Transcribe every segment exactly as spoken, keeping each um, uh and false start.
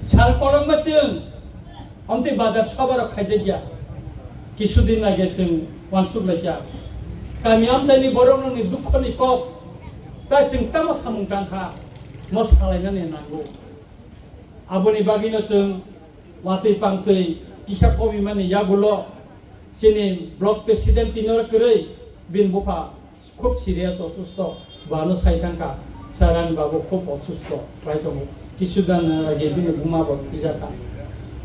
Sal kolokma chwng omtwi bazar sobarok khaijakya. Kisudin age chwng uansuk laikya. Kami amchaini borokni dukhoni kok ta chwng tamo samung tangkha, mo salainani nango. Aboni bagwino chwng watwi pangtwi kisa komimani yagulo chini block president tinor kwrwi bini bupha khub serious osusto, bano sai thangkha, Saran babu khub osusto khlai tongo. Kisu dan age bini buma bo thwijakha.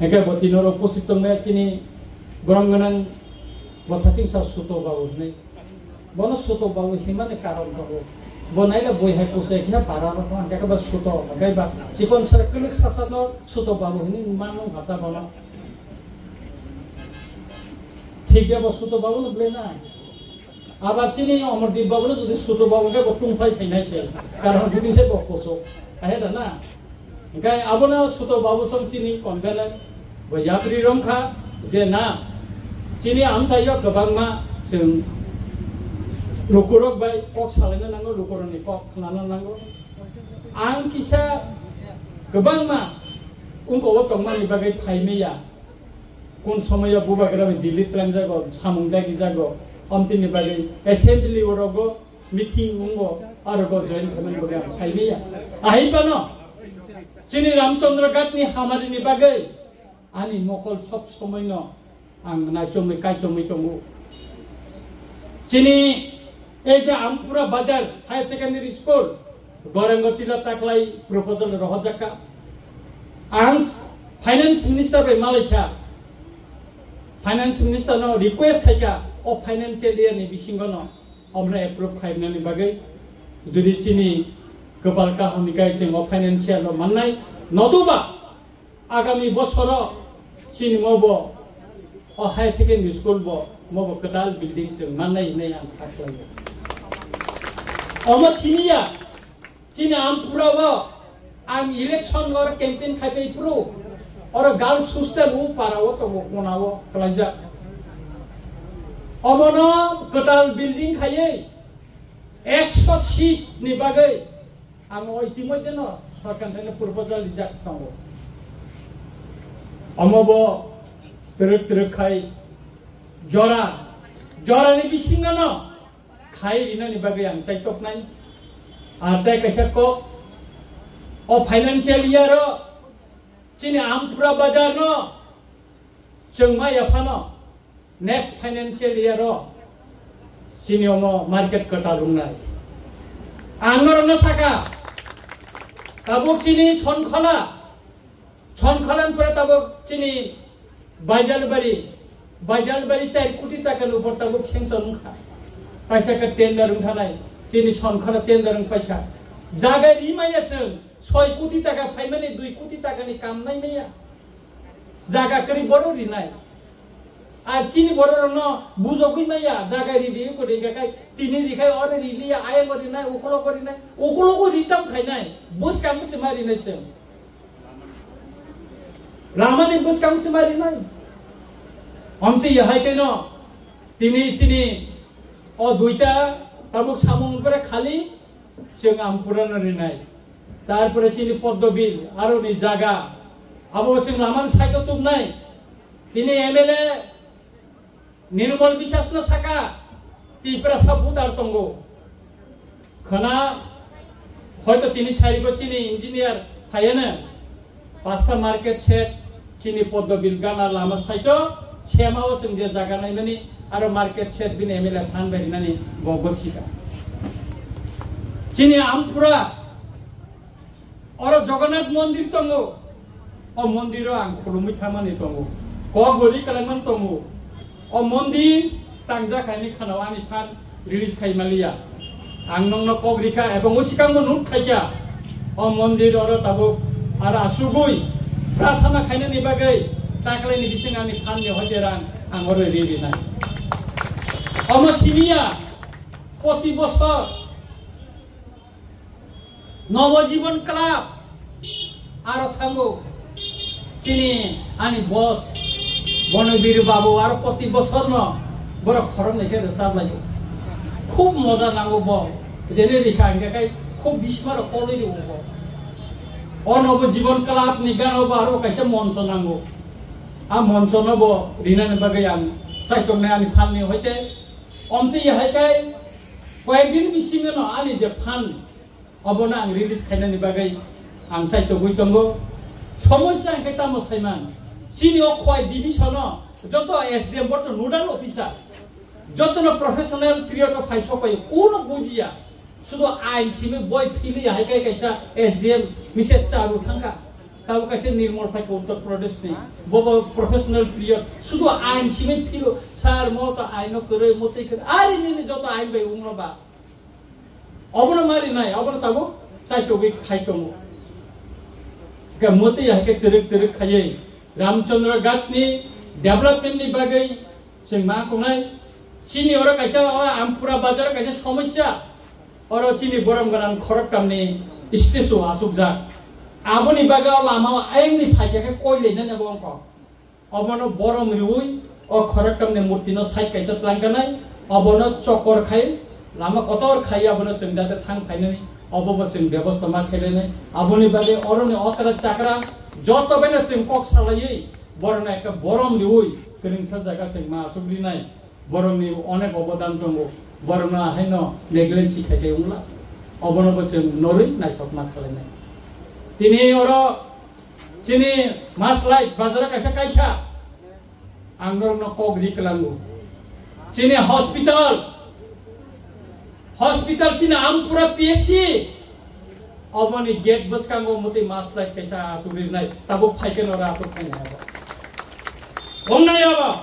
Hingke bo tinoro upasthit tongnai chini borom gwnang Bothachingsa Suto babu hinwi. Bono Suto babu himani karon tongo. Bo naila bui hai kusai khe bara rok hingke ba Suto, hingke ba chikon sara kwlwk sasano Suto babu hinwi manung kha ta bono. Thik ya bo Suto babu no belai na. Abar chini Omordeep babu no jodi Suto babu khe bo tungphai phainai se. Karon bini se bo koso. Ahe da na. Hingke abono Suto babu song chini convener bo yapri romkha je na. Chini amchaio kwbangma chwng lukurok bai kok salaina nango, lukurokni kok khnana nango. Ang kisa kwbangma ungko o tongmani bagwi phaimaya. Kun somoyo bubagrani Delhi tlanjago, samung dagijago, omtini bagwi assembly orogo meeting wngo, arogo join khaimani bagwi ang phaimaya. Ahai phano chini Ramchandra Ghatni hamarini bagwi ani mokol sob somoino ang naichomwi kaichomwi tongo. Chini ei je Ampura Bazar Higher Secondary School, Gorengo Tila taklai proposal rohorjakha. Ang Finance Minister bai malaikha. Finance Minister no request khaikha, o financial year ni bisingo no omno approve khaimani bagwi. Jodi chini kwpal kaham ni kai chwng o financial no mannai, notuba Agami bosoro chini mobo o higher secondary school bo mobo kwtal building chwng mannai hinwi ang kha khlaio. Omo siniya chini Ampura o ang election oro campaign khaipai phuru oro girls hostel o para o tongo kona o khlaijak. Omono kwtal building khaiwi ekso seat ni bagwi Ang o itimodhyeno sorkar thani proposal rijak tongo. Omo bo twrwk twrwk khai jora, jorani bisingono khai rinani bagwi ang chaitoknai. Ar tei kaisa kok, o financial year o chini Ampura bazar no chwng ma yaphano next financial year o chini omo market kwtal wngnai. Ang norokno saka, tabuk chini Sonkhola, Sonkhola ni pore tabuk chini Baijalbari, Baijalbari char koti taka ni upor tabuk sanction wngkha. Paisa khe tender wngthanai, chini Sonkhola tender wngpaikha. Jaga rimaya chwng soi koti taka phaimani dui koti taka ni kam naimaya. Jaga kwrwi borok rinai. Ar chini borok rokno bujogwi maya, jaga ri ri kodi hingka khai tini ri khai oro ri liya, ayang rinai, ukulogo rinai, ukulogo ritam khainai, bwskango se ma rinai chwng. Ramani bwskango se ma rinai. Omtwi yahai keno tini chini o duita tabuk samung pore khali chwng Ampurano rinai. Tarpore chini Poddo Bill, aroni jaga, abo chwng lamani side o tubnai. Tini M L A Nirmal Biswas no saka, Tiprasa voter tongo. Khana, hoito tini sarigo chini engineer phaiya na. Pasta market shed, chini Poddo Bill gana lama saito, sema o chwng je jaga naimani, aro market shed bini M L A phan bai rinani bo gosika. Chini Ampura, oro Jagannath mondir tongo, o mondiro ang khulumwi thamani tongo, kok bori kalaimani tongo. O mondir tangjak hai ni khana o ani phan release khai maliya. Ang nongno kok rikha ebong o sikang bo note khaikha. O mondir oro tabuk aro asugwi prarthana khainani bagwi taklai ni bising ani phan ni hoite rang ang oro ri rinai. Omo simiya poti bosor Nobo Jibon Club aro thango chini ani boss Bonobir Babu aro poti bosorno borok khoroknwi khe rwchap laio. Khub moja nango bo, jene rikha hingkhe khai khub bismaro kolwi rwo bo. Ono bo Jibon Club ni gana bo aro kaisa moncho nango. A moncho no bo rinani bagwi ang chaitok nai ani phan ni hoite. Omtwi hai kai koyek din bisingo no ani je phan obono ang release khainani bagwi ang chaitogwi tongo. Somosya hwnkhe tamo saiman, chini o Khowai division o joto S D M borto nodal officer, jotono professional period o phai sokpai, kuno bujiya, sudu ain simi boi philiya hai kai kaisa S D M message charu thangkha. Tabo kaisa Nirmal phaikha Uttar Pradesh ni, bobo professional period, sudu ain simi philo, sir mo to aino kwrwi, motwi kwrwi, ari nini joto ain bai wngno ba. Obono mari nai, obono tabuk chaitogwi khai tongo. Hwnkhe mwtwi hai khe twrwk twrwk khaiwi Ramchandra Ghat ni development ni bagwi chwng ma tongnai. Chini oro kaisa, o Ampura bazar kaisa somosya. Oro chini borom gwnang khoroktam ni statue achukjak. Aboni bagwi o lama o ayang ni phaikha khe koi lainani abo wngkha. Obono borom riui o khoroktamni murtino side kaisa twlangkanai, obono chokor khai, lama kotor khai abono chwng jate thang phainani, obobo chwng bebosta ma khainani. Aboni bagwi oroni okra chakra joto baino chwng kok salaiwi borokno ekta borom riui kwrwngsa jaga chwng ma achuk rinai. Borokni onek obodan tongo, borokno haino negligence khai khai wngla, obono bo chwng norwi naithok ma khlainai. Tini oro chini Maslai bazar kaisa kaisa ang norokno kok ri kwlango. Chini hospital, hospital chini Ampura P S C, oboni gate bwskango mwtwi Maslai kaisa achuk rinai, tabuk phaikhe norok achuk khainai abo. Wngnai abo.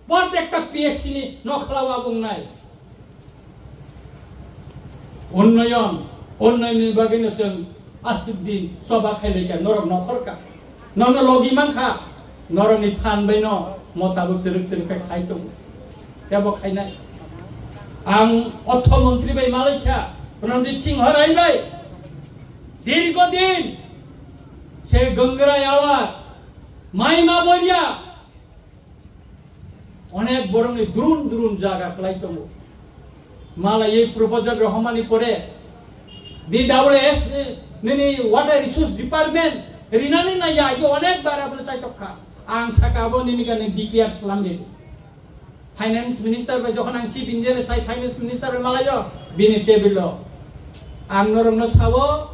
Protekta P S C ni nokhlao abo wngnai. Unnoyon, unnayonni bagwino chwng aswk din choba khailaikha, norok nokhorkha. Nono logi mankha, norokni phan baino mo tabuk twrwk twrwk khe khai tongo. Tebo khainai. Ang ortho montri bai malaikha, Pranjit Singh Rai bai. Dirgo din se Gangrai awa, Maima Boria, Onek borokni durun durun jaga kwlai tongo. Malai ei proposal rohormani pore D W S nini Water Resource Department rinani naiya, agi onek bar abono chaitok kha. Ang saka abo nini gani D P R slam di. Finance Minister bai jokhon ang Chief Engineer sai Finance Minister bai malaio bini table o. Ang norokno sao,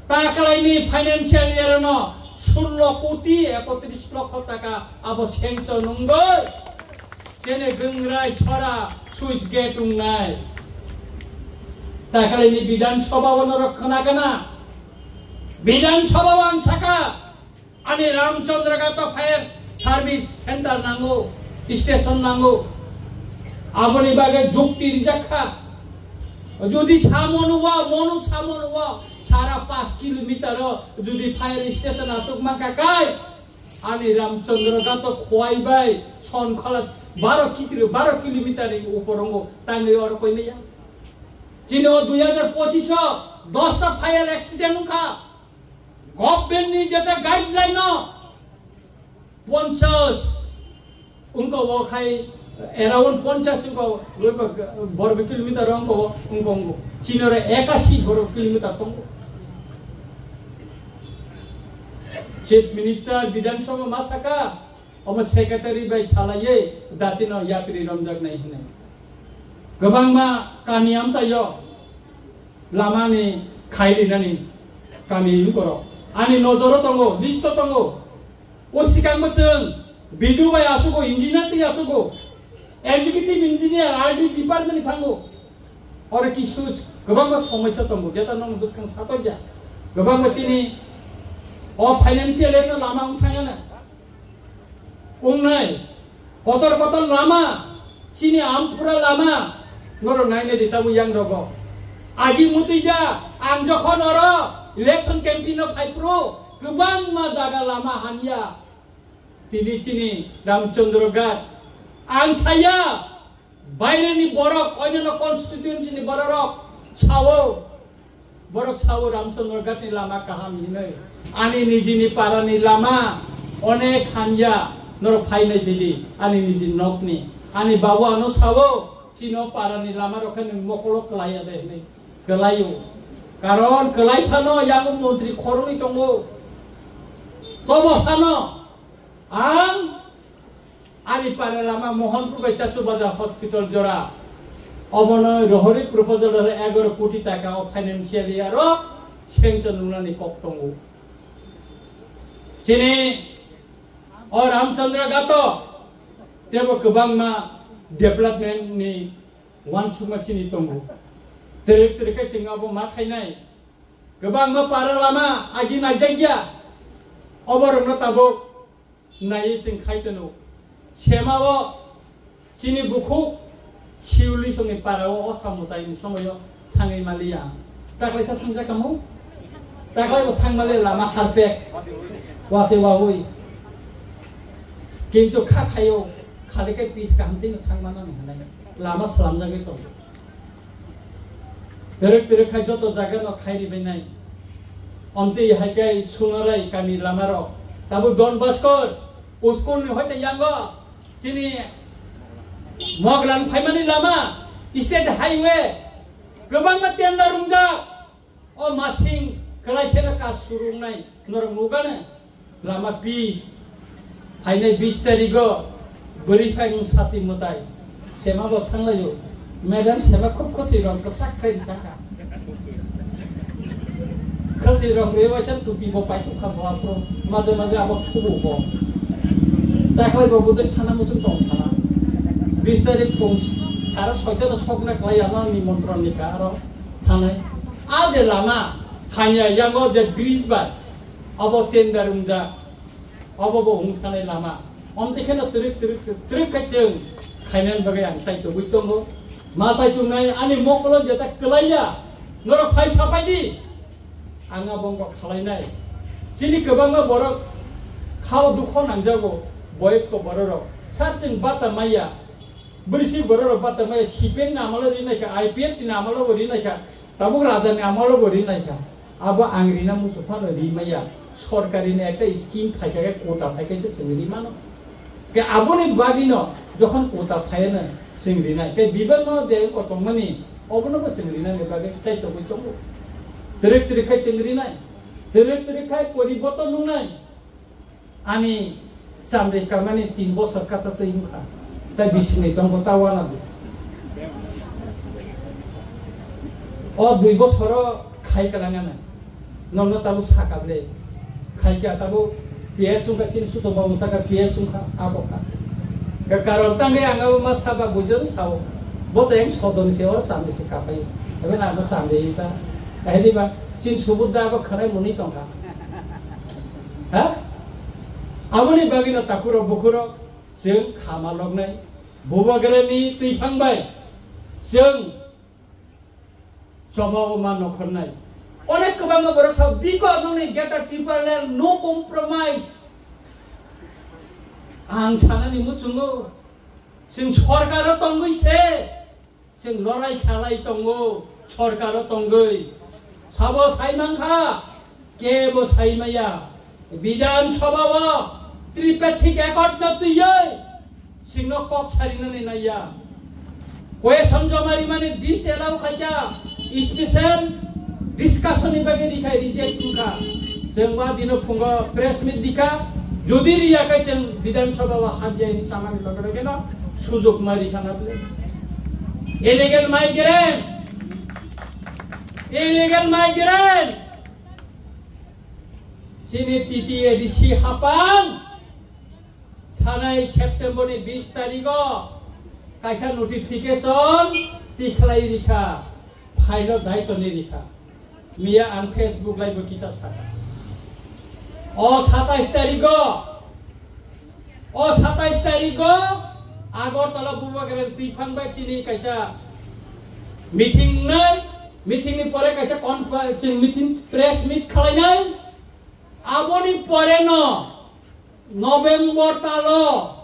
Takalaini financial year no sullo koti ekotris lokho taka abo sanction wngwi chini Gangrai sora switch gate wngnai. Takalaini Bidhan Sabha o norok khna gana? Bidhan Sabha o ang saka, ani Ramchandra Ghat o fire service center nango, station nango. Aboni bagwi jukti rijak kha. Jodi samon wa, monu samon wa, sara paanch kilometer o jodi fire station asuk mankha kai, ani Ramchandra Ghat o Khowai bai Sonkhola baro kilo, baro kilometer ni upor ongo, tangwi oro koi maya. Chini o dui hajar pochis o dosta fire accident wngkha. Government ni jeta guideline no ponchas wngko o khai around ponchas wngko, borok kilometer wngko, wngko, wngko. Chini oro ekasi borok kilometer tongo. Chief Minister Bidhan Sabha ma saka, omo secretary bai salaiwi datino yatri romjaknai hinwi. Kwbangma kami amchaio lamani khai rinani kami wngkorok. Ani nojoro tongo, list o tongo. O sikangbo chwng B D O bai asugo, engineer twi asugo, executive engineer, R D department ni thango. Oro kisu kwbangma somosya tongo, jeta nokni bwskang satokya. Kwbangma chini o financial eno lama wng thangana. Wngnai, kotor kotor lama, chini Ampura lama, norok naina di tamo yang rogo. Agi mutui da, ang jokhon oro election campaign o phai phuru, kwbangma jaga lama hamya. Tini chini Ramchandra Ghat, ang saya, Baireni borok, onyono constituency ni bororok sao, borok sao Ramchandra Ghat ni lama kaham hinwi. Ani nijini para ni lama onek hamya, norok phainai bidi, ani nijini nokni. Ani babu ano sao, chino para ni lama rok khe nwng mokolo kwlaiya de hinwi. Kwlaio. Karon kwlai phano yango montri khoroknwi tongo. Tobo phano ang ani para lama Mohanpur bai Chachubaja hospital jora obono rohori proposal aro egaro koti taka o financial year o sanction rwnani kok tongo. Chini o Ramchandra Gato tebo kwbangma development ni uansukma chini tongo. Twrwk twrwk khe chwng abo ma khainai. Kwbangma para lama agi naijakya. Oborokno tabuk naiwi chwng khai tono. Sema o chini bukhuk Siulisongni para o osa mwtaini somoio thangwi maliya. Taklaisa thangjakamo? Taklaibo thangmali lama harpek. Watwi wawi. Kintu kha khaio, khali khe pis kaham tino thangmano hinwi lama slamjagwi tongo. Twrwk twrwk khai joto jagano khai ribainai. Omtwi hai khe Sunarai kami lamarok. Tabuk Don Bosco school ni hoite yango chini Moglan phaimani lama, state highway, kwbangma tender wngjak. O masing kwlai kheno kasu wngnai norok nukgano. Lama bis. Phainai bis tarigo bwrwi phai wng sati mwtai. Sema bo thanglaio. Madam sema khub khwswi rok kwchak khai rikha kha. Khwswi rok rwi waisa tupi bo pai tukha bo aphuru. Maje maje abo thubu bo. Takhwlai bo budui thana muchung tong thana. Bis tarik phung sara soita no sokna kwlai ano nimontron ni ka aro thanai. A je lama thanya yango je bis bai. Abo tender wngjak, abo bo wng thanai lama. Omtwi kheno twrwk twrwk twrwk khe chwng khainani bagwi ang chaitugwi tongo. Ma chaitungnai ani mokolo jeta kwlaiya, norok phai sapai di. Ang abo wngkha khalainai. Chini kwbangma borok khao dukho nangjago, boyosko bororok. Sar chwng bata maya, bwrwisi bororok bata maya, C P M ni amalo rinai kha, I P F T ni amalo bo rinai kha, tabuk raja ni amalo bo rinai kha. Abo ang rina muchung phano ri maya. Sorkari ni ekta scheme phaikha khe, quota phaikha se chwng ri mano. Khe aboni bagwi no jokhon quota phaiya no chwng rinai. Khe bibak no je wng kotongmani obono bo chwng rinani bagwi chaitogwi tongo. Twrwk twrwk khai chwng rinai. Twrwk twrwk khai poriborton wngnai. Ani chamri kamani tin bosor kata twi wngkha. Tai bisingni tongkha ta wana di. O dui bosoro khai kwlangana. Nokno tabuk saka ble. Khai kha tabuk P S wngkha chini suto babu saka P S wngkha abo kha. Ka karon tangwi ang abo ma saba bujo sao. Bo to eng sodon se oro chamri se kapai. Ebe na abo chamri ta. Ahidi ba chin subut da abo khanai muni tongkha. Ha? Aboni bagwino takhurok bukhurok chwng khama loknai. Bubagrani twiphang bai chwng choba o ma nokhornai. Onek kwbangma borok sao, "Because nokni Greater Tipraland, no compromise." Ang sanani muchungo, chwng sorkaro tongwi se. Chwng lorai khalai tongo, sorkaro tongwi. Sabo sai mankha, kebo sai maya. Bidhan Sabha o tripartite accord no twiwi chwngno kok sarinani naiya. Question joma rimani disallow khaikha, special discussion ni bagwi rikhai reject wngkha. Chwng ba dino phungo press meet dikha, jodi riya khe chwng Bidhan Sabha o habya hini samani loge loge no sujok ma rikha na bwle. Illegal migrant, illegal migrant. Chini T T A D C hapang thanai September ni bis tarigo kaisa notification tikhlai rikha, phaino daitoni rikha. Miya ang Facebook live o kisa sakha. O satais tarigo, o satais tarigo Agartala Bubagrani twiphang bai chini kaisa meeting wngnai, meeting ni pore kaisa conf-, chini meeting press meet khalainai. Aboni pore no November talo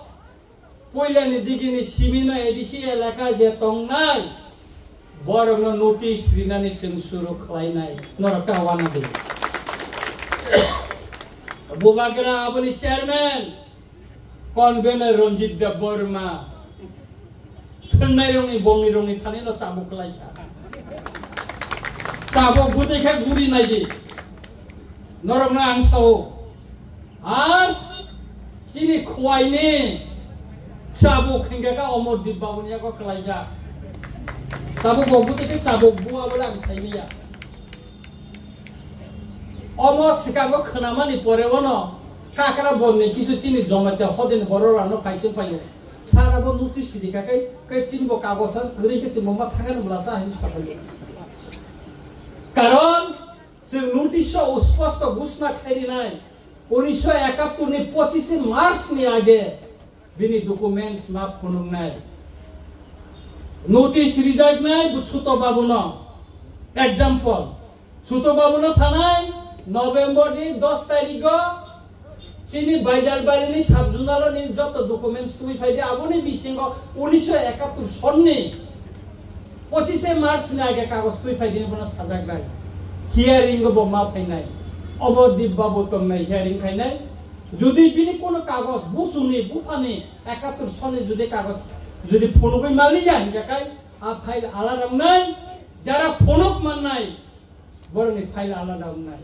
puilani digini simino A D C elaka je tongnai, borokno notice rinani chwng suru khlainai, norok ta wana di. Bubagra aboni chairman, convener Ranjit Debbarma, thwngnai rokni, bongni rokni thani no chabuk khlaikha. Tabuk bwtwi khe guri naidi. Norokno ang sao. Ar chini khwaini tabuk hingkha kha Omor Dip Babuni yago kwlaijak. Tabuk bo bwtwi khe tabuk bua bole ang saimanya. Omo swkango khwnamani pore ono kakra bonni kisu chini jomate hodin bororokno phaising phaio. Sara bo notice sidi kha kai, kai chini bo kagosa kwrwi khe chini bo ma thangani bwlasa hinwi saphai. Karon chwng notice o sposto ghosna khai rinai, unisho ekattor ni pochishe March ni age bini documents ma phunuknai. Notice rijaknai bo Suto Babuno. Example, Suto Babuno sanai, November ni dos tarikgo chini Baijalbari ni sub-zonal ni joto documents twi phaidi, aboni bisingo unisho ekattor sonni pochishe March ni age kagoj twi phaidi bono sajaknai. Hearing bo ma phainai. Obo Dip Babu tongnai hearing khainai. Jodi bini kono kagoj busuni buphani ekattor sonni jodi kagoj jodi phunugwi maliya hinkhe kai a file alada wngnai, jara phunuk mannai borokni file alada wngnai.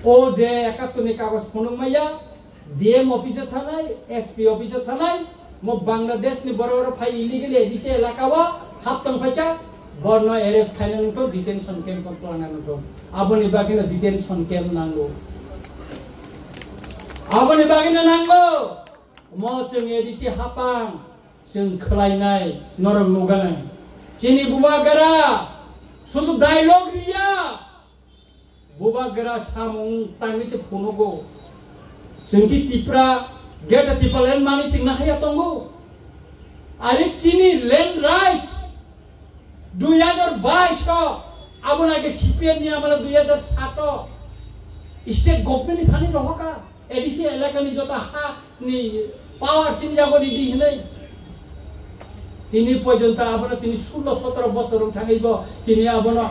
O je ekattor ni kagoj phunuk maya, D M office o thanai, S P office o thanai, mo Bangladesh ni borok rok phai illegally A D C elaka o hap tong phaikha, borno arrest khaina nangkho, detention camp o twlangna nangkho. Aboni bagwino detention camp nango. Aboni bagwino nango. Mo chwng A D C hapang, chwng khwlainai, norok nuganai. Chini bubagra, sudu dialogue riya. Bubagra samung tangwi se phunugo. Chwng ki Tipra, Greater Tipraland mani chwng nahaya tongo. Ari chini land rights, dui hajar bais o, abo nake C P M ni amala dui hajar sat o state government ni thani rohoka, A D C elaka ni joto ha ni power chini jago ni di hinai. Tini porjonto abono tini sullo sotoro bosor wng thangwi bo tini abono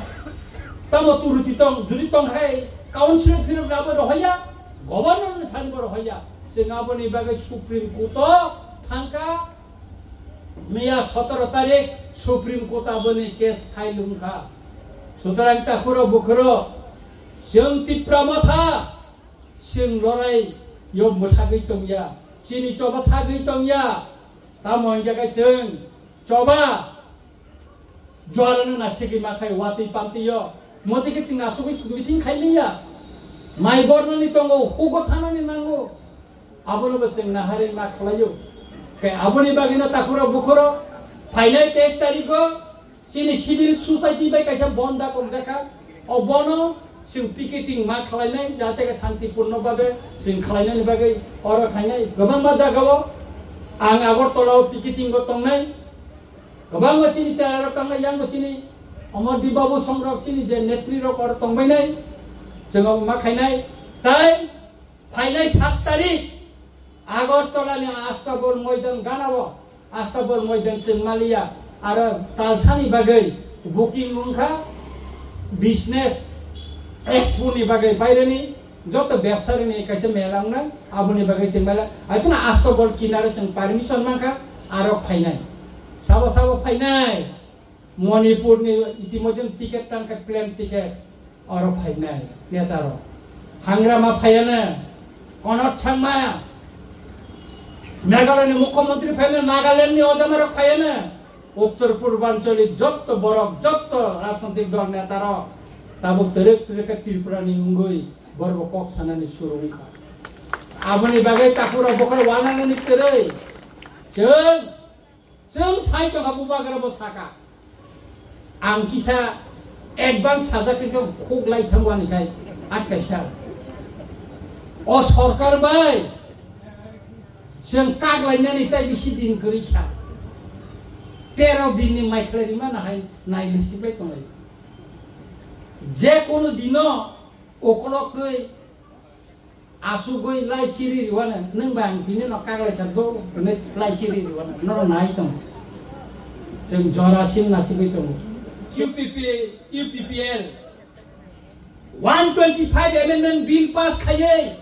tamo turuti tong, judi tong hai council phirok rabo rohaya, governor ni thani bo rohaya. Chwng aboni bagwi Supreme Court o thangka. Miya sotoro tarik Supreme Court aboni case file wngkha. Sutorang takhuro bukhuro chwng Tipra Motha, chwng lorai yo mwthagwi tongya, chini choba thagwi tongya. Tamo hingkha khe chwng choba Juarano nasigwi ma khai watwi pamtwi yo. Motwi khe chwng asugwi meeting khai liya. Mai bornani tongo, hugo thanani nango. Abono bo chwng naharwi ma khlaio. Khe aboni bagwino takhuro bukhuro phainai teis tarikgo chini civil society bai kaisa bon da kokjakha. O bono chwng picketing ma khlainai, jate khe santipurno babe chwng khlainani bagwi oro khainai. Kwbangma jagao ang Agartala o picketing o tongnai. Kwbangma chini chera rok tangnai, yang bo chini Omor Dip Babu songrok chini je netri rok oro tongbainai, chwng abo ma khainai. Tai phainai sat tarik Agartala ni Astabol Moidan ganao, Astabol Moidan chwng maliya, aro talsani bagwi booking wngkha business expo ni bagwi baireni. Joto bebsari ni kaisa mela wngnai, aboni bagwi chwng mela. Aphano Astabol kinaro chwng permission mankha, aro phainai. Sabo sabo phainai. Manipur ni itimodhye ticket tangkha, plane ticket. Oro phainai neta rok. Hangrama phaiano. Konot Sangma. Meghalaya ni mukhyamantri phaiano, Nagaland ni ojama rok phaiano. Uttor purbanchali jotto borok, jotto rajnoitik dol neta rok tabuk twrwk twrwk khe Tripura ni wngwi borok bo kok sanani suru wngkha. Aboni bagwi takhuk rok bokhorok wananani kwrwi chwng, chwng sai tongkha, bubagra bo sakha. Ang kisa advance sajak khe khuk lai thango ani khai atkaisa. O sorkar bai chwng kak lainani tai bisi din kwrwi kha. Tero din ni mai khlai rima na hai nai lisi bai tonglai. Je kono dino okolok twi asugwi lai siri riwano, nwng bai ang tini no kak lai thango hwnwi lai siri riwano, norok nai tong. Chwng jora sim nasigwi tongo. U P P, U P P L. One twenty-five amendment bill pass khaiwi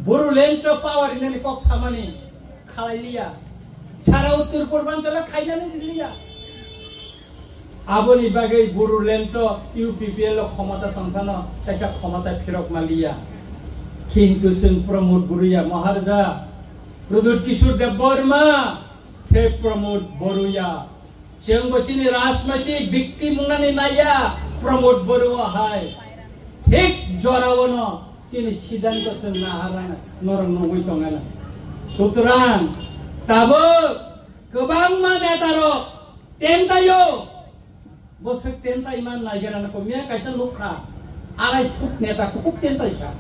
Bodoland to power hinani kok samani khalai liya. Sara Uttor Purbanchalo khainani liya. Aboni bagwi Bodoland to U P P L o khomota tongphano kaisa khomota phirok maliya. Kintu chwng Pramod Boroya, Maharaja Pradyut Kishore Debbarma se Pramod Boroya. Chwng bo chini rajnaitik bikti mungnani naiya Pramod Boroya hai. Thik jorao no chini siddhanto chwng naharana norok nugwi tongana. Sutrang tabuk kwbangma netarok tentaio. Bwswk tentai man naigerana ko miya kaisa nukha. Arai foot neta kuphuk tentai sa.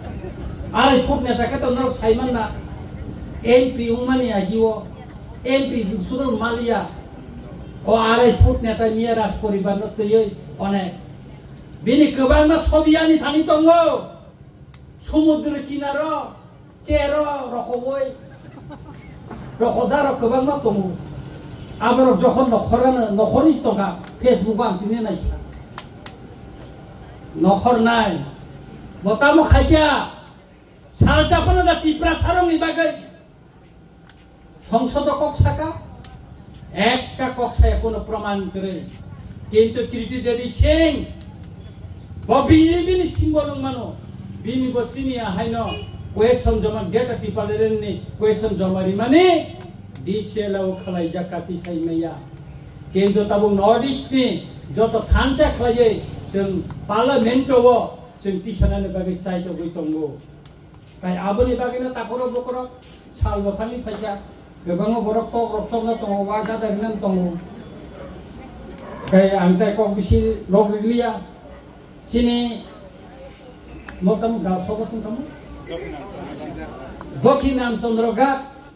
Arai foot neta khe to norok sai manna. M P wngmani agio M P sudom maliya. O arai foot neta miya raj poribar no twiwi onek. Bini kwbangma sobi ani thani tongo. Sumudro kinaro, chero, rokoui, rokojarok kwbangma tongo. Aborok jokhon nokhorano, nokhorni tongkha, Facebook o ang tini naisa. Nokhor nai, bo tamo khaikha, salsa phano da Tiprasarokni bagwi. Songsodo kok saka, ekta kok saya kono proman kwrwi. Kintu Kriti Devi Singh, bo B J P ni symbol wng mano, bini bo chini ya haino question joma data Tipraland ni question joma rimani D C L o khalaijak kati sai maya. Kintu tabuk North East ni joto thansa khlaiwi chwng Parliament o chwng tisanani bagwi chai togwi tongo. Tai aboni bagwino takhoro bokhorok sal bwtharni phaikha, kwbangma borok kok rok chopna tongo, wa gada rinani tongo. Tai ang tai kok bisi log riliya. Chini motam ga sobo sung tamo? Dokhin Ramchandra Ghat,